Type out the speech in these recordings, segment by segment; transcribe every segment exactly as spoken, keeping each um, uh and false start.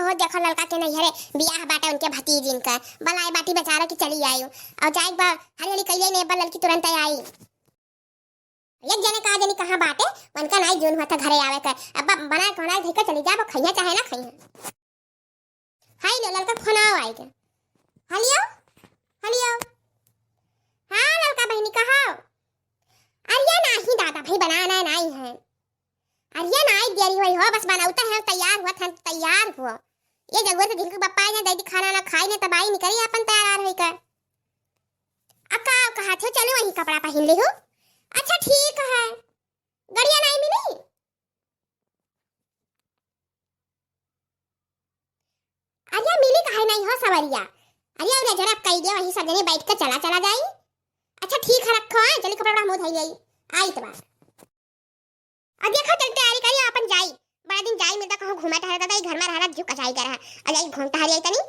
हो देखो ललका के नैहरे बियाह बाटे उनके भतीजिन का, बलाए बाटी बेचारा कि चली आयु। और जाए बा हरी हरी कइले ने बा ललकी तुरंत आई। एक जने का जनी कहाँ बाटे, उनका नाई जून हुआ था घरे आवे का। अब बा-, बना के बनाए धइके चली जाबो, खइहे चाहे ना खइहे। हाय लो, ललका फोन आओ आए के। हलियो, हलियो। हाँ ललका बहिनी कहो। अरे नाही दादा भाई बनाना नाई है। अरे नाई देरी होई हो, बस बनाउता है, तैयार हुआ था, तैयार हुआ। ये जगह से जिनके पप्पा ने दे दी खाना ना खाई ने तब आई निकली अपन तैयार होई का। अक्का कहा थे चलो वही कपड़ा पहन ली हो। अच्छा ठीक है। गड़िया नाई मिली? अरे मिली काहे नहीं हो सवरिया। अरे और जरा कही दे वही सब जने बैठ के चला चला जाई। अच्छा ठीक है रखो है, चली कपड़ा वपड़ा मुँह धोई आई। आई तो बात। अब देखो चल तैयारी करी अपन जाई। बड़ा दिन जाई मिलता कहूँ घूमे टहरे दादा, ई घर में रहला जुक जाई कर है। आ जाई घूम टहरी आई तनी।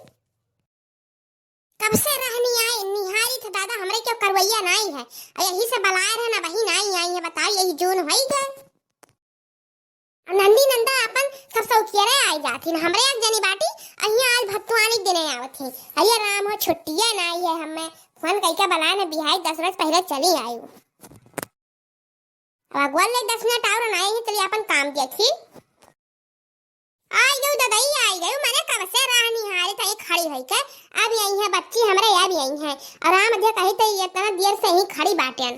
कब से रहनी आई निहारी थे दादा, हमरे क्यों करवैया नाई है। और यही से बलाए रहे ना वही नाई आई है, बताओ यही जून होई गए। अब नंदी नंदा अपन सब सौतियरे आई जाती न, हमरे एक जनी बाटी अहिया आज भत्तुआनी दिने आवत ही। अरे राम हो छुट्टिया नाई है, हमें फोन कइके बलाए न बिहाई दस रोज पहले चली आई। अब अगुआ ले दस मिनट और ना आई, चलिए अपन काम देखी। आई गयो ददाई, आई गयो, मने कब से राह निहारे था, ये खड़ी होई के। अब यही है बच्ची हमरे, अब यही है। और राम अध्या कही तो ये इतना देर से ही खड़ी बाटेन।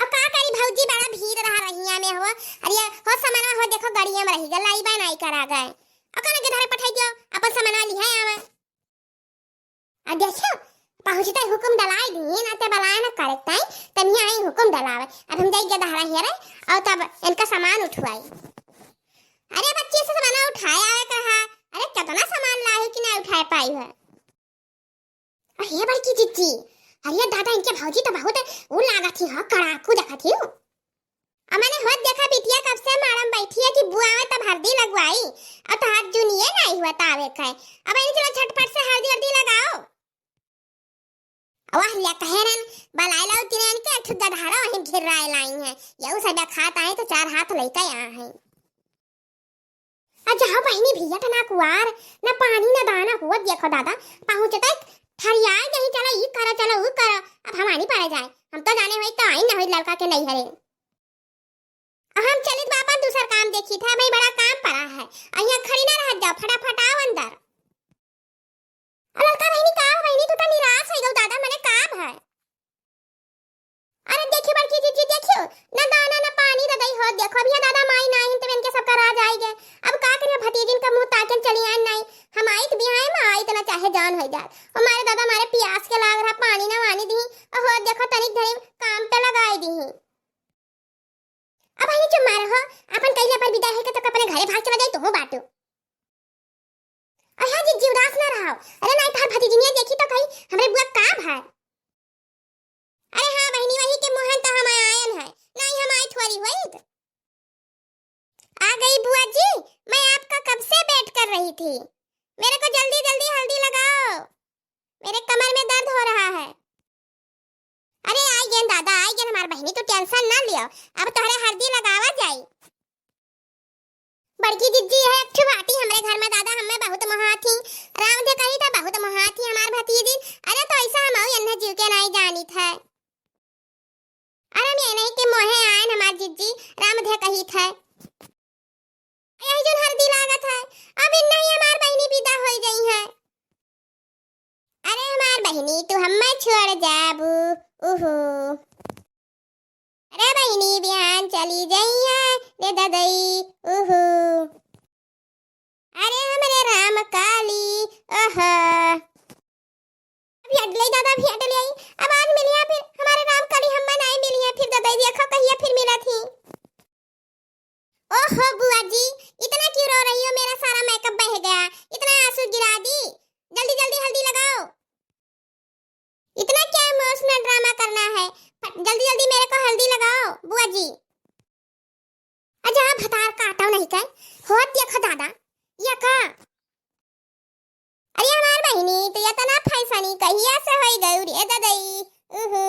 अब का करी भौजी, बड़ा भीड़ रहा रहिया में हो। अरे हो समनवा हो, देखो गड़िया में रही गल, आई बा नाई करा गए। और कना के धरे पठाई दियो, अपन समनवा लिहे आवे। आ देखियो, पहुँचते हुकुम डलाई दिए, ना ते बलाए ना करे ताई, तब यहाँ आई हुकुम डलावे। अब हम जाई गदहरा हेरे, और तब इनका सामान उठवाई। अरे बच्ची से सामान उठाए आवे कहा, अरे कितना सामान लाए कि ना उठाए पाई है। अरे बड़की जिज्जी, अरे दादा इनके भौजी तो बहुत उ लागत ही हो, कड़ाकू देखत ही हो। अब मैंने होत देखा बिटिया कब से माड़म बैठी है कि बुआ आवे तब हल्दी लगवाई। अब तो हाथ जुनिए नहीं हुआ तावे का। अब इन्हें चलो झटपट से हल्दी वर्दी लगाओ। वाह लिया कहे रन, बलाए लाओ तिरेन के एक ठो गदहारा वहीं घेर राय लाई है। यहू सब खात आए तो चार हाथ लेके आ है। आ जाओ बहिनी, भैया तो ना कुआर, ना पानी, ना दाना हुआ। देखो दादा, पहुँचते ठरिया गई, चलो ई करो, चलो ऊ करो। अब हमारी पड़े जाए, हम तो जाने हुई तो आई ना हुई लड़का के नैहरे। अब हम चलित बापा दूसर काम देखी थे, भाई बड़ा काम पड़ा है। अहिया खड़ी ना रह जाओ, फटाफट आओ अंदर। आ ललका बहिनी, का हो बहिनी, तू तो निराश हो गऊ दादा, मने का भय? अरे देखियो बड़की जीजी, देखियो, ना दाना ना पानी दे दई हो। देखो अभी ये दादा माई ना आइन, तब इनके सबका राज आई गए। अब का करियो, भतीजिन का मुँह ताकन चली आन नाई। हम आइत बिहाए में आइत ना चाहे जान हो जात। ओ मारे दादा, मारे पियास के लाग रहा, पानी ना वानी दी। ओ हो देखो तनिक धरी काम पे लगाई दी। अब बहिनी चुप मारो हो, अपन कइला पर विदा है के तो अपने घरे भाग चला जाई, तो हो बाटू। अरे हाँ जिज्जी, उदास ना रहो। अरे नाई, तोहार भतीजिनिया देखी तो कही, हमरे बुआ का भाई। अरे हाँ बहिनी, वही के मोहन तो हम आयन है, नाई हम आई थोड़ी हुई। आ गई बुआ जी, मैं आपका कब से वेट कर रही थी। मेरे को जल्दी जल्दी हल्दी लगाओ, मेरे कमर में दर्द हो रहा है। अरे आई गेन दादा, आई गेन हमार बहिनी, तू टेंशन ना लियो, अब तोहरे हल्दी लगावा जाई। बड़की जिज्जी है एक ठो बाटी हमरे घर में दादा, हमें बहुत मोहात ही। राम दे कही था बहुत मोहात ही हमार भतीजी। अरे तो ऐसा हम अउ एन्हे जीव के नाई जानित है। अरे हम ये नहीं के मोहे आयन हमार जिज्जी, राम दे कही था। यही जोन हरदी लागत है, अब इन्ना ही हमार बहिनी विदा होई गई है। अरे हमार बहिनी तू हम्मे छोड़ जाबू, उहू। अरे बहिनी बिहान चली जइया रे ददई, उहू। अरे हमरे राम काली, ओहो। अभी हट ले दादा, अभी हट ले आई। अब आज मिलिया फिर हमारे राम काली, हम्मा नाई मिलिया फिर दादा, देखो कहिया फिर मिला थी। ओहो बुआ जी, इतना क्यों रो रही हो? मेरा सारा मेकअप बह गया, इतना आंसू गिरा दी। जल्दी जल्दी हल्दी लगाओ। इतना क्या इमोशनल ड्रामा करना है? फट-, जल्दी जल्दी मेरे को हल्दी लगाओ बुआ जी। अच्छा भतार काटो नहीं कर, होत देखो दादा, ये का? अरे हमार बहिनी, तू इतना फैसनी कहिया से होई गयू रे ददई? उहू।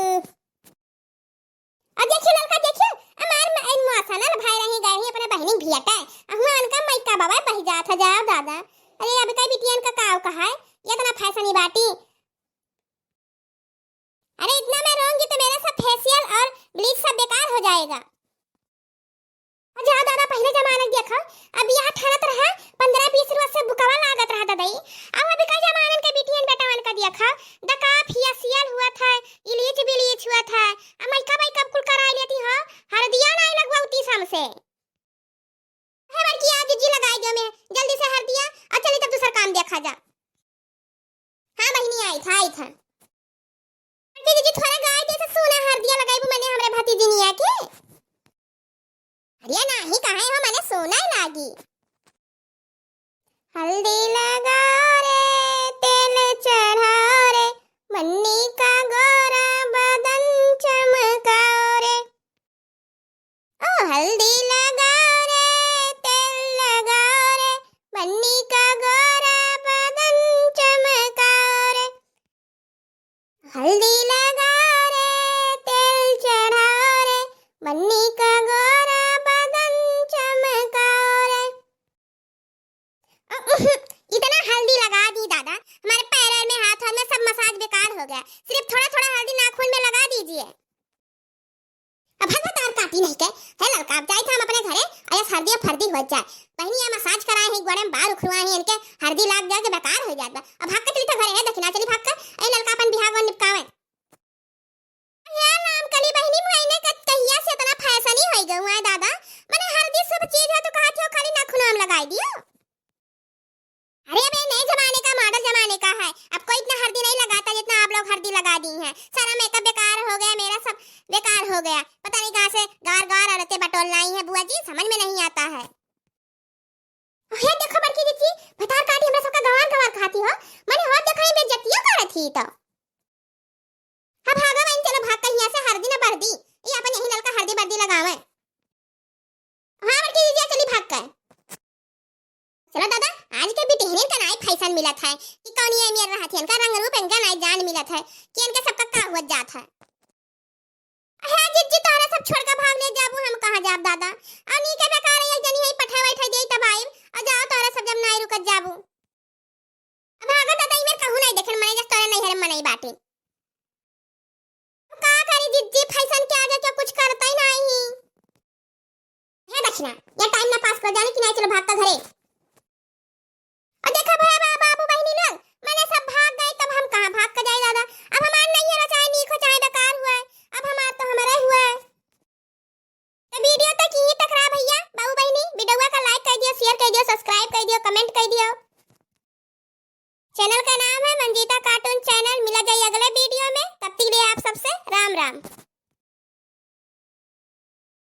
और देखियो ललका, देखियो, हमार म-, इमोशनल भाई रही गए ही अपने बहिनी भियटे, अहुआ उनका माई का पवे पहि जात है, जाओ दादा। अरे, अब कई बिटियन का काव कहा है, ये इतना फैशनी बाटी। अरे, इतना मैं रोऊंगी तो मेरा सब फेशियल और ब्लीच सब बेकार हो जाएगा। अच्छा दादा, पहिले जमाना देखा, अब यह ठहरत रहा, पन्द्रह बीस रुपया से बुकवा लागत रहा ददई। अब अभी का जमानन के बिटियन बेटवन का देखा, दका फेशियल हुआ था, इलीच बिलीच हुआ था, अब मैं कब, कब कुल कराई लेती हो, हरदिया नाई लगवाउती हमसे। हे बड़की, आ जीजी लगाई दो में, जल्दी से हरदिया, और चली तब दूसर काम देखा जा। हाँ बहिनी, आई था, आई था। बड़की जीजी, थोड़ा गाय जैसे सोना हरदिया लगाई, वो मैंने हमरे भतीजिनिया के। अरे नाही, कहाँ हो, मैंने सोना ही लागी। हल्दी लगाओ रे, तेल चढ़ाओ रे, मन्नी का गोरा बदन चमकाओ रे। ओ हल्दी लगाओ रे, तेल लगाओ रे, मन्नी का गोरा बदन चमकाओ रे। हल्दी लगाओ रे, तेल चढ़ाओ रे, मन्नी का गोरा बदन चमकाओ रे। अ, उहुं, इतना हल्दी लगा दी दादा, हमारे पैर में, हाथ, हाथ में सब मसाज बेकार हो गया। सिर्फ थोड़ा थोड़ा हल्दी नाखून में लगा दीजिए। अब भगवत और काटी नहीं के, हे ललका, अब जाई था हम अपने घरे, अरे सर्दी फर्दी हो जाए। बहिनी, ये मसाज कराए हैं, गोड़े में बार उखरुआ हैं इनके, हल्दी लाग जाए के बेकार हो जात बा। अब भाग के चली था घरे, हे दखिना, चली भाग के, ए ललका अपन बिहाव निपकावे। हे राम कली बहिनी, मुआइने का कहिया से इतना फैशन ही होई गऊ है दादा, मने हल्दी शुभ चीज है तो कहा थी खाली नाखून में लगाई दियो। अरे अबे नए जमाने का, मॉडल जमाने का है, अब कोई इतना हल्दी नहीं लगाता जितना आप लोग हल्दी लगा दी हैं। सारा मेकअप बेकार हो गया, मेरा सब बेकार हो गया। पता नहीं कहाँ से गार गार औरतें बटोल लाई हैं बुआ जी, समझ में नहीं आता है। हे देखो बड़की दीदी, भतार काटी हमरा सबका गंवार गंवार खाती हो, मने हो देखा ही बेइज्जतियों करत ही तो। हाँ, भागो बहन, चलो भाग के हियाँ से हरदी ना बरदी। ये अपन यही ललका हरदी बरदी लगावे। हाँ, बड़की दीदी, चली भाग के। चलो दादा, आज के बिटिहनिन का नाई फैशन मिलत है कि कौन ये मेर रहत है, इनका रंग रूप, इनका नाई जान मिलत है कि इनके सबका का हुआ जात है। हे जिज्जी, तोहरा सब छोड़ के भाग ले जाबू, हम कहाँ जाब दादा? और नी के बेकार एक जनी है, पठा बैठा दे तब आइब, और जाओ तोहरा सब जब नाई रुकत जाबू। अब भागो दादा, ई मेर कहूँ नहीं देखे, मने जस तोरे नैहर में नहीं बाटे। का करी जिज्जी, फैशन के आगे क्यों कुछ करता ही नहीं। हे दक्षिणा, ये टाइम ना पास कर जाने की नहीं, चलो भाग का घरे। और देखा भैया बा-, बाबू बहिनी लोग, मने सब भाग गए, तब हम कहाँ भाग का जाए दादा? अब हमार नहीं है, चाहे नीक हो, चाहे बेकार हुआ है, अब हमार तो हमारा ही हुआ है। तो वीडियो तक यहीं तक रहा भैया, बाबू बहिनी, वीडियो का like कर दियो, share कर दियो, subscribe कर दियो, comment कर दियो। चैनल का नाम है मंजीता कार्टून चैनल। मिला जाए अगले वीडियो में, तब तक के लिए आप सबसे राम राम।